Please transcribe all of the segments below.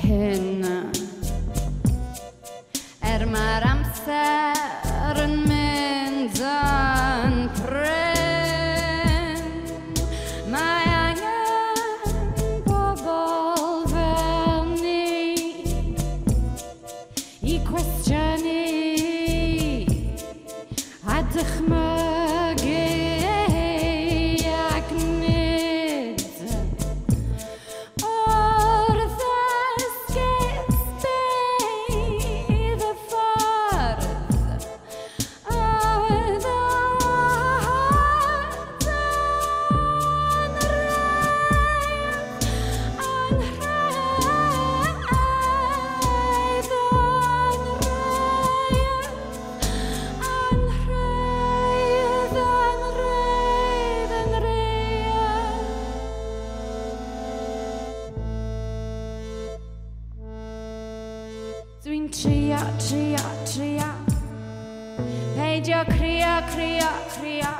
hyn. Er mae'r amser yn mynd yn prin, mae angen bobl fel ni i cwestiynu a dychmygu ac nid wrth esgus bydd y ffordd oedd yn rhaid, yn rhaid, yn rhaid, yn rhaid, yn rhaid, yn rhaid. Dwi'n trio, trio, trio peidio crio, crio, crio,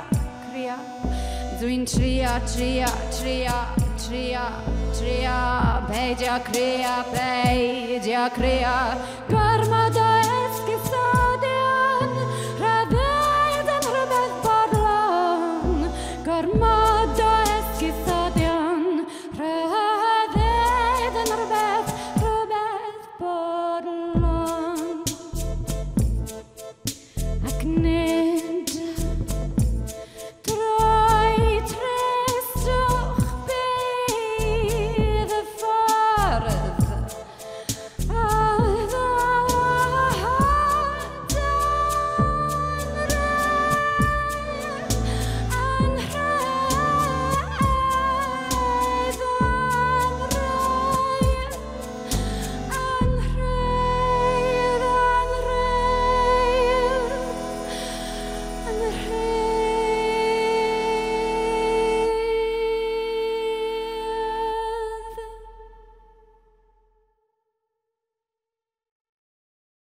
crio. Dwi'n trio, trio, trio, trio, trio peidio crio, peidio crio.